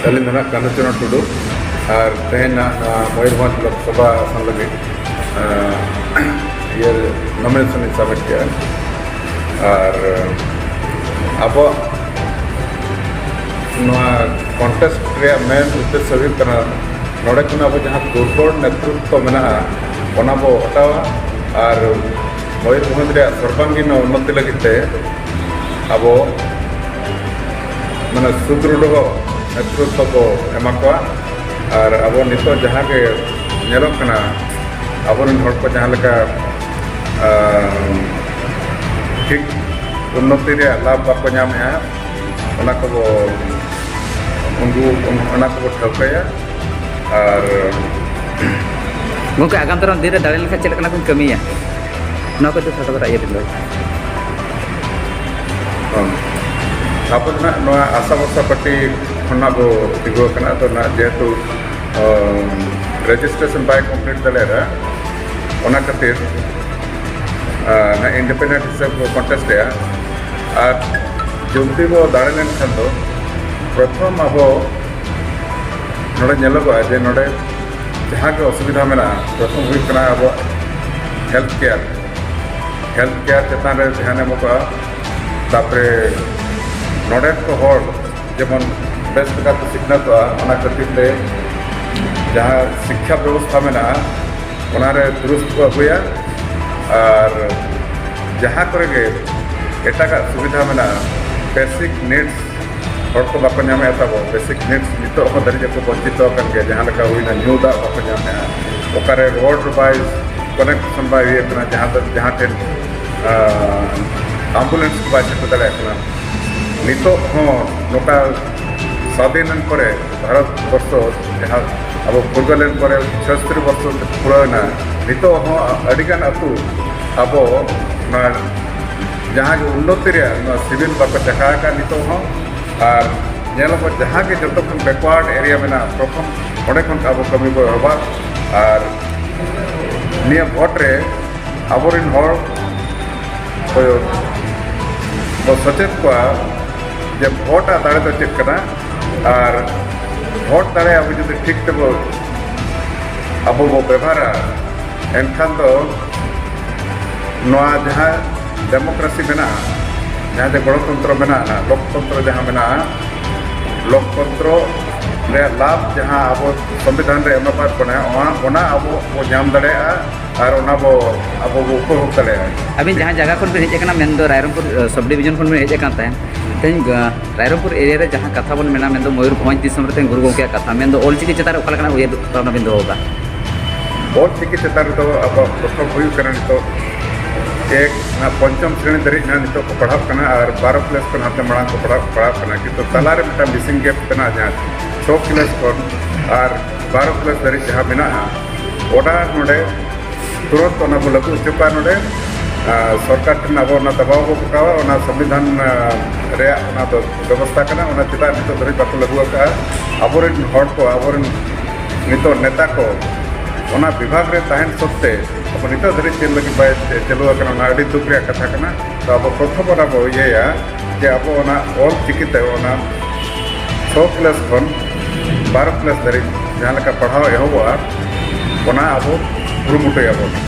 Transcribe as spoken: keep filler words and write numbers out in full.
ᱟᱹᱞᱤᱧ ᱫᱚ ᱱᱟᱜ ᱠᱟᱱᱩᱪᱚᱨᱚᱱ ᱴᱩᱰᱩ, ᱟᱨ ᱛᱮᱦᱮᱧ ᱱᱟᱜ ᱱᱚᱣᱟ ᱢᱚᱭᱩᱨᱵᱷᱚᱸᱡᱽ ᱞᱳᱠᱥᱚᱵᱷᱟ ᱟᱥᱚᱱ ᱞᱟᱹᱜᱤᱫ, ᱟᱸ, ᱤᱭᱟᱹ nomination ᱤᱧ submit ᱠᱮᱜᱼᱟ᱾ ᱟᱨ ᱟᱵᱚᱣᱟᱜ ᱱᱚᱣᱟ contest ᱨᱮᱭᱟᱜ main ᱩᱫᱽᱫᱮᱥᱥᱚ ᱦᱩᱭᱩᱜ ᱠᱟᱱᱟ, ᱱᱚᱰᱮ ᱠᱷᱚᱱ ᱟᱵᱚ ᱡᱟᱦᱟᱸ ᱫᱩᱨᱵᱚᱞ ᱱᱮᱛᱨᱤᱛᱵᱚ ᱢᱮᱱᱟᱜᱼᱟ, ᱚᱱᱟ ᱵᱚ ᱦᱟᱴᱟᱣᱟ᱾ ᱟᱨ ᱢᱚᱭᱩᱨᱵᱷᱚᱸᱡᱽ ᱨᱮᱭᱟᱜ ᱥᱚᱨᱵᱟᱝᱜᱤᱱ ᱩᱱᱱᱚᱛᱤ ᱞᱟᱹᱜᱤᱫ ᱛᱮ ᱟᱵᱚ ᱢᱟᱱᱮ ᱥᱩᱫᱨᱩᱰᱷᱚ ᱱᱮᱛᱨᱤᱛᱵᱚ ᱵᱚ ᱮᱢᱟ ᱠᱚᱣᱟ᱾ ᱟᱨ ᱟᱵᱚ ᱱᱤᱛᱚᱜ ᱡᱟᱦᱟᱸ ᱜᱮ ᱧᱮᱞᱚᱜ ᱠᱟᱱᱟ, ᱟᱵᱚᱨᱮᱱ ᱦᱚᱲ ᱠᱚ ᱡᱟᱦᱟᱸ ᱞᱮᱠᱟ, ᱟᱸ, ᱴᱷᱤᱠ ᱩᱱᱱᱚᱛᱤ ᱨᱮᱭᱟᱜ ᱞᱟᱵᱷ ᱵᱟᱠᱚ ᱧᱟᱢᱮᱜᱼᱟ, ᱚᱱᱟ ᱠᱚᱵᱚ, ᱩᱱᱠᱩ, ᱚᱱᱟ ᱠᱚᱵᱚ ᱴᱷᱟᱹᱣᱠᱟᱹᱭᱟ᱾ ᱟᱨ ᱜᱚᱢᱠᱮ, ᱟᱜᱟᱢ ᱫᱟᱨᱟᱢ ᱫᱤᱱ ᱨᱮ ᱫᱟᱲᱮ ᱞᱮᱱᱠᱷᱟᱱ ᱪᱮᱫ ᱞᱮᱠᱟᱱᱟᱜ ᱵᱤᱱ ᱠᱟᱹᱢᱤᱭᱟ? ᱱᱚᱣᱟ ᱠᱚ ᱤᱫᱤ ᱠᱟᱛᱮ ᱛᱷᱚᱲᱟ ᱤᱭᱟᱹ ᱵᱤᱱ ᱞᱟᱹᱭᱟ᱾ ᱦᱚᱸ᱾ ᱟᱵᱚ ᱫᱚ ᱱᱟᱜ ᱱᱚᱣᱟ ᱟᱥᱟ ᱵᱷᱚᱨᱥᱟ ᱯᱟᱨᱴᱤ ᱠᱷᱚᱱᱟᱜ ᱵᱚ ᱛᱤᱸᱜᱩ ᱟᱠᱟᱱᱟ᱾ ᱟᱫᱚ ᱱᱟᱜ ᱡᱮᱦᱮᱛᱩ, ᱚ, registration ᱵᱟᱭ complete ᱫᱟᱲᱮᱭᱟᱫᱟ, ᱚᱱᱟ ᱠᱷᱟᱹᱛᱤᱨ, ᱟ, ᱱᱟᱜ independent ᱦᱤᱥᱟᱹᱵ ᱵᱚ contest ᱮᱫᱟ᱾ ᱟᱨ ᱡᱩᱫᱤ ᱵᱚ ᱫᱟᱲᱮ ᱞᱮᱱᱠᱷᱟᱱ ᱫᱚ, ᱯᱨᱚᱛᱷᱚᱢ ᱟᱵᱚ ᱱᱚᱰᱮ ᱧᱮᱞᱚᱜᱚᱜᱼᱟ ᱡᱮ ᱱᱚᱰᱮ ᱡᱟᱦᱟᱸ ᱜᱮ ᱚᱥᱩᱵᱤᱫᱷᱟ ᱢᱮᱱᱟᱜᱼᱟ, ᱯᱨᱚᱛᱷᱚᱢ ᱦᱩᱭᱩᱜ ᱠᱟᱱᱟ ᱟᱵᱚᱣᱟᱜ health care᱾ Health care ᱪᱮᱛᱟᱱ ᱨᱮ ᱫᱷᱮᱭᱟᱱ ᱮᱢᱚᱜᱚᱜᱼᱟ᱾ ᱛᱟᱯᱚᱨᱮ ᱱᱚᱰᱮᱱ ᱠᱚ ᱦᱚᱲ ᱡᱮᱢᱚᱱ ᱵᱮᱥ ᱞᱮᱠᱟ ᱠᱚ ᱥᱤᱠᱷᱱᱟᱹᱛᱚᱜᱼᱟ, ᱚᱱᱟ ᱠᱷᱟᱹᱛᱤᱨ ᱛᱮ ᱡᱟᱦᱟᱸ ᱥᱤᱠᱠᱷᱟ ᱵᱮᱵᱚᱥᱛᱷᱟ ᱢᱮᱱᱟᱜᱼᱟ, ᱚᱱᱟᱨᱮ ᱫᱩᱨᱩᱥᱛ ᱠᱚ ᱟᱹᱜᱩᱭᱟ᱾ ᱟᱨ ᱡᱟᱦᱟᱸ ᱠᱚᱨᱮ ᱜᱮ ᱮᱴᱟᱜᱟᱜ ᱥᱩᱵᱤᱫᱷᱟ ᱢᱮᱱᱟᱜᱼᱟ, basic needs ᱦᱚᱲ ᱠᱚ ᱵᱟᱠᱚ ᱧᱟᱢᱮᱫᱼᱟ ᱛᱟᱵᱚ, basic needs ᱱᱤᱛᱚᱜ ᱦᱚᱸ ᱫᱷᱟᱹᱨᱤᱡ ᱠᱚ ᱵᱚᱧᱪᱤᱛᱚ ᱟᱠᱟᱱ ᱜᱮᱭᱟ᱾ ᱡᱟᱦᱟᱸ ᱞᱮᱠᱟ ᱦᱩᱭᱱᱟ, ᱧᱩ ᱫᱟᱜ ᱵᱟᱠᱚ ᱧᱟᱢᱮᱫᱼᱟ, ᱚᱠᱟᱨᱮ road ᱵᱟᱭ connection ᱵᱟᱭ ᱦᱩᱭ ᱟᱠᱟᱱᱟ, ᱡᱟᱦᱟᱸ ᱫᱚ, ᱡᱟᱦᱟᱸ ᱴᱷᱮᱱ, ᱟᱸ, ambulance ᱠᱚ ᱵᱟᱭ ᱥᱮᱴᱮᱨ ᱫᱟᱲᱮᱭᱟᱜ ᱠᱟᱱᱟ᱾ ᱱᱤᱛᱚᱜ ᱦᱚᱸ ᱱᱚᱝᱠᱟ ᱥᱟᱫᱷᱤᱱ ᱮᱱ ᱯᱚᱨᱮ, ᱵᱷᱟᱨᱚᱛ ᱵᱚᱨᱥᱚ ᱡᱟᱦᱟᱸ ᱟᱵᱚ ᱯᱷᱩᱨᱜᱟᱹᱞ ᱮᱱ ᱯᱚᱨᱮ ᱪᱷᱚᱭᱥᱚᱴᱴᱤ ᱵᱚᱨᱥᱚ ᱯᱩᱨᱟᱹᱣ ᱮᱱᱟ, ᱱᱤᱛᱚᱜ ᱦᱚᱸ ᱟᱹᱰᱤᱜᱟᱱ ᱟᱹᱛᱩ ᱟᱵᱚ ᱱᱚᱣᱟ ᱡᱟᱦᱟᱸ ᱜᱮ ᱩᱱᱱᱚᱛᱤ ᱨᱮᱭᱟᱜ ᱱᱚᱣᱟ ᱥᱤᱵᱤᱞ ᱵᱟᱠᱚ ᱪᱟᱠᱷᱟ ᱟᱠᱟᱫ ᱱᱤᱛᱚᱜ ᱦᱚᱸ᱾ ᱟᱨ ᱧᱮᱞ ᱟᱵᱚ ᱡᱟᱦᱟᱸ ᱜᱮ ᱡᱚᱛᱚ ᱠᱷᱚᱱ backward area ᱢᱮᱱᱟᱜᱼᱟ, ᱯᱨᱚᱛᱷᱚᱢ ᱚᱸᱰᱮ ᱠᱷᱚᱱ ᱟᱵᱚ ᱠᱟᱹᱢᱤ ᱵᱚ ᱮᱦᱚᱵᱟ᱾ ᱟᱨ ᱱᱤᱭᱟᱹ ᱵᱷᱳᱴ ᱨᱮ ᱟᱵᱚᱨᱮᱱ ᱦᱚᱲ ᱠᱚ ᱵᱚ ᱥᱚᱪᱮᱛ ᱠᱚᱣᱟ ᱡᱮ ᱵᱷᱳᱴ ᱟᱜ ᱫᱟᱲᱮ ᱫᱚ ᱪᱮᱫ ᱠᱟᱱᱟ᱾ ᱟᱨ ᱵᱷᱳᱴ ᱫᱟᱲᱮ ᱟᱵᱚ ᱡᱩᱫᱤ ᱴᱷᱤᱠ ᱛᱮᱵᱚ ᱟᱵᱚ ᱵᱚ ᱵᱮᱵᱷᱟᱨᱟ, ᱮᱱᱠᱷᱟᱱ ᱫᱚ ᱱᱚᱣᱟ ᱡᱟᱦᱟᱸ ᱰᱮᱢᱳᱠᱨᱮᱥᱤ ᱢᱮᱱᱟᱜᱼᱟ, ᱡᱟᱦᱟᱸ ᱡᱮ ᱜᱚᱬᱚᱛᱚᱱᱛᱨᱚ ᱢᱮᱱᱟᱜᱼᱟ, ᱞᱳᱠᱛᱚᱱᱛᱨᱚ ᱡᱟᱦᱟᱸ ᱢᱮᱱᱟᱜᱼᱟ, ᱞᱳᱠᱛᱚᱱᱛᱨᱚ ᱨᱮᱭᱟᱜ ᱞᱟᱵᱷ ᱡᱟᱦᱟᱸ ᱟᱵᱚ ᱥᱚᱝᱵᱤᱫᱷᱟᱱ ᱨᱮ ᱮᱢᱟ ᱵᱚᱱᱟ, ᱚᱱᱟ, ᱚᱱᱟ ᱟᱵᱚ ᱵᱚ ᱧᱟᱢ ᱫᱟᱲᱮᱭᱟᱜᱼᱟ ᱟᱨ ᱚᱱᱟ ᱵᱚ, ᱟᱵᱚ ᱵᱚ ᱩᱯᱚᱵᱷᱳᱜᱽ ᱫᱟᱲᱮᱭᱟᱜᱼᱟ᱾ ᱟᱹᱵᱤᱱ ᱡᱟᱦᱟᱸ ᱡᱟᱭᱜᱟ ᱠᱷᱚᱱ ᱵᱤᱱ ᱦᱮᱡ ᱟᱠᱟᱱᱟ, ᱢᱮᱱᱫᱚ ᱨᱟᱭᱨᱚᱝᱯᱩᱨ, ᱟᱹ, ᱥᱟᱵ ᱰᱤᱵᱷᱤᱡᱚᱱ ᱠᱷᱚᱱ ᱵᱤᱱ ᱦᱮᱡ ᱟᱠᱟᱱ ᱛᱟᱦᱮᱸᱫ, ᱛᱮᱦᱮᱧ, ᱟᱹ, ᱨᱟᱭᱨᱚᱝᱯᱩᱨ ᱮᱨᱤᱭᱟ ᱨᱮ ᱡᱟᱦᱟᱸ ᱠᱟᱛᱷᱟ ᱵᱚᱱ ᱢᱮᱱᱟ, ᱢᱮᱱᱫᱚ ᱢᱚᱭᱩᱨᱵᱷᱚᱸᱡᱽ ᱫᱤᱥᱚᱢ ᱨᱮ ᱛᱮᱦᱮᱧ ᱜᱩᱨᱩ ᱜᱚᱢᱠᱮᱭᱟᱜ ᱠᱟᱛᱷᱟ, ᱢᱮᱱᱫᱚ ᱚᱞᱪᱤᱠᱤ ᱪᱮᱛᱟᱱ ᱨᱮ ᱚᱠᱟ ᱞᱮᱠᱟᱱᱟᱜ ᱩᱭᱦᱟᱹᱨ ᱵᱷᱟᱵᱽᱱᱟ ᱵᱤᱱ ᱫᱚᱦᱚ ᱟᱠᱟᱫᱟ? ᱚᱞᱪᱤᱠᱤ ᱪᱮᱛᱟᱱ ᱨᱮᱫᱚ ᱟᱵᱚᱣᱟᱜ ᱯᱨᱚᱛᱷᱚᱢ ᱦᱩᱭᱩᱜ ᱠᱟᱱᱟ ᱱᱤᱛᱚᱜ ᱮᱠ, ᱚᱱᱟ ᱯᱚᱧᱪᱚᱢ ᱥᱨᱮᱬᱤ ᱫᱷᱟᱹᱨᱤᱡ ᱱᱟᱜ ᱱᱤᱛᱚᱜ ᱠᱚ ᱯᱟᱲᱦᱟᱜ ᱠᱟᱱᱟ ᱟᱨ ᱵᱟᱨᱚ ᱠᱞᱟᱥ ᱠᱷᱚᱱ ᱦᱟᱱᱛᱮ ᱢᱟᱲᱟᱝ ᱠᱚ ᱯᱟᱲᱦᱟᱜ, ᱯᱟᱲᱦᱟᱜ ᱠᱟᱱᱟ, ᱠᱤᱱᱛᱩ ᱛᱟᱞᱟᱨᱮ ᱢᱤᱫᱴᱟᱝ ᱢᱤᱥᱤᱝ ᱜᱮᱯ ᱢᱮᱱᱟᱜᱼᱟ, ᱡᱟᱦᱟᱸ ᱪᱷᱚ ᱠᱞᱟᱥ ᱠᱷᱚᱱ ᱟᱨ ᱵᱟᱨᱚ ᱠᱞᱟᱥ ᱫᱷᱟᱹᱨᱤᱡ ᱡᱟᱦᱟᱸ ᱢᱮᱱᱟᱜᱼᱟ, ᱚᱱᱟ ᱱᱚᱰᱮ ᱛᱩᱨᱚᱱᱛ ᱚᱱᱟ ᱵᱚ ᱞᱟᱹᱜᱩ ᱦᱚᱪᱚ ᱠᱟᱜᱼᱟ ᱱᱚᱰᱮ᱾ ᱟᱨ ᱥᱚᱨᱠᱟᱨ ᱴᱷᱮᱱ ᱟᱵᱚ ᱚᱱᱟ ᱫᱟᱵᱟᱣ ᱵᱚ ᱯᱚᱠᱟᱣᱟ, ᱚᱱᱟ ᱥᱚᱝᱵᱤᱫᱷᱟᱱ, ᱟᱨ, ᱨᱮᱭᱟᱜ ᱚᱱᱟ ᱫᱚ ᱵᱮᱵᱚᱥᱛᱷᱟ ᱠᱟᱱᱟ, ᱚᱱᱟ ᱪᱮᱫᱟᱜ ᱱᱤᱛᱚᱜ ᱫᱷᱟᱹᱨᱤᱡ ᱵᱟᱠᱚ ᱞᱟᱹᱜᱩ ᱟᱠᱟᱫᱼᱟ? ᱟᱵᱚᱨᱮᱱ ᱦᱚᱲ ᱠᱚ, ᱟᱵᱚᱨᱮᱱ ᱱᱤᱛᱚᱜ ᱱᱮᱛᱟ ᱠᱚ ᱚᱱᱟ ᱵᱤᱵᱷᱟᱜᱽ ᱨᱮ ᱛᱟᱦᱮᱱ ᱥᱚᱛᱛᱮ ᱟᱵᱚ ᱱᱤᱛᱚᱜ ᱫᱷᱟᱹᱨᱤᱡ ᱪᱮᱫ ᱞᱟᱹᱜᱤᱫ ᱵᱟᱭ ᱪᱟᱹᱞᱩ ᱟᱠᱟᱱᱟ, ᱚᱱᱟ ᱟᱹᱰᱤ ᱫᱩᱠ ᱨᱮᱭᱟᱜ ᱠᱟᱛᱷᱟ ᱠᱟᱱᱟ᱾ ᱛᱚ ᱟᱵᱚ ᱯᱨᱚᱛᱷᱚᱢ ᱚᱱᱟ ᱵᱚ ᱤᱭᱟᱹᱭᱟ ᱡᱮ ᱟᱵᱚ ᱚᱱᱟ ᱚᱞ ᱪᱤᱠᱤ ᱛᱮ ᱚᱱᱟ ᱪᱷᱚ ᱠᱞᱟᱥ ᱠᱷᱚᱱ ᱵᱟᱨᱚ ᱠᱞᱟᱥ ᱫᱷᱟᱹᱨᱤᱡ ᱡᱟᱦᱟᱸ ᱞᱮᱠᱟ ᱯᱟᱲᱦᱟᱣ ᱮᱦᱚᱵᱚᱜᱼᱟ, ᱚᱱᱟ ᱟᱵᱚ ᱠᱩᱨᱩᱢᱩᱴᱩᱭᱟᱵᱚᱱ᱾